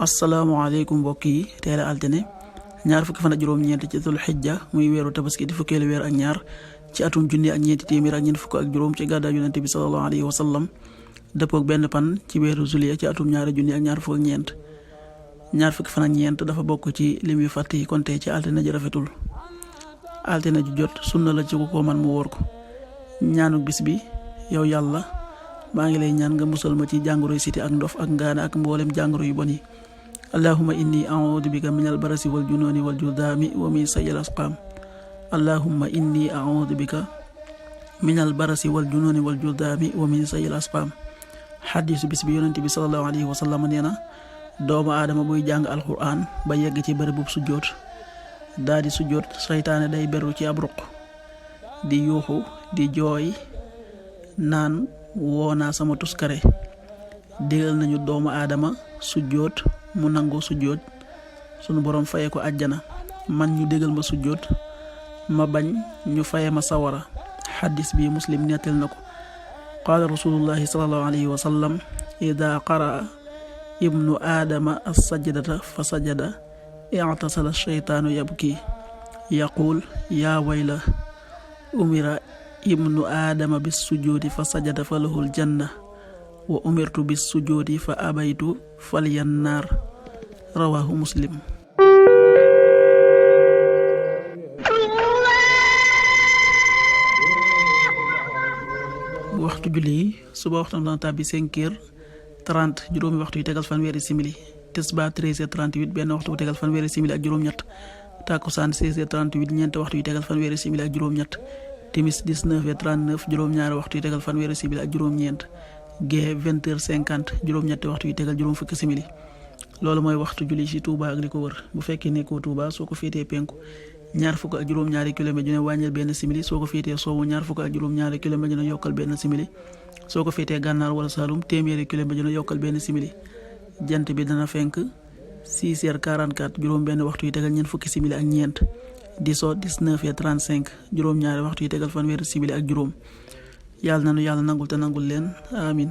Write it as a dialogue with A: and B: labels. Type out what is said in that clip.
A: asalaamaaleykum mbokk yi tey la altine ñaar fukki fan ak juróom-ñeent ci dul xijja muy weeru tabaski di fukkeelu weer ak ñaar ci atum junni ak ñeenti téeméer ak ñeent fukk ak juróom ci gàddaay yonent bi sallallahu alayhi wa sallam dëppook benn pan ci weeru juillet ci atum ñaari junni ak ñaar fukk ak ñeent ñaar fukki fan ak ñeent dafa bokk ci lim yu fàtt yi kon tey ci altine ji rafetul altine ju jot sunna la ci ku ko man mu wóor ko ñaanu bis bi yow yàlla maa ngi lay ñaan nga musal ma ci jàngoro yi siti ak ndof ak ngaana ak mboolem jàngoro yu bon yi allahumma inni a'udhu bika minal barasi wal jununi wal judami wa min sayyi'il asqam allahumma inni a'udhu bika minal barasi wal jununi wal judami wa min sayyi'il asqam xadiisu bis bi yonent bi sallallahu alayhi wa sallam nee na doomu aadama buy jàng alquran ba yegg ci bërëbub sujjoot daa di sujjoot saytaane day beru ci ab ruq di yuuxu di jooy naan woonaa sama tuskare digal nañu doomu aadama sujjoot mu nangu sujjoot sunu borom faye ko àjjana man ñu digal ma sujjoot ma bañ ñu faye ma sawara xaddis bi muslim nettal na ko qaala rasulullahi sallallahu alayhi wa sallam ida qaraa ibnu aadama as-sajdata fa sajada i'tasala shaytaanu yabki yaqul yaa wayla umira ibnu aadama bis sujuudi fa sajada fa lahul janna wa umirtu bis sujuudi fa abaytu falyan naar rawaahu muslim. waxtu julli yi suba waxtam dana tàbbi 5h30 juróomi waxtu yu tegal fanweeri simili tisbaar 13h38 benn waxtu bu tegal fanweeri simili ak juróom-ñett takkusaan 16h38 ñeent waxtu yu tegal fanweeri simili ak juróom-ñett timis 19h39 juróom-ñaari waxtu yu tegal fanweeri simili ak juróom-ñeent gee 20h50 juróom-ñetti waxtu yu tegal juróom fukki simili loolu mooy waxtu julli ci Touba ak li ko wër bu fekkee nekkoo Touba soo ko féetee penku ñaar fukk ak juróom-ñaari kilomètre ju ne wàññil benn simili soo ko féetee soowu ñaar fukk ak juróom-ñaari kilomètre ju ne yokkal benn simili soo ko féetee gànnaar wala Saalum téeméeri kilomètre ju ne yokkal benn simili jant bi dana fenk 6h44 juróom benn waxtu yu tegal ñeent fukki simili ak ñeent di so 19h35 juróom-ñaari waxtu yu tegal fanweeri simili ak juróom yàlla nanu yàlla nangul te nangul leen amin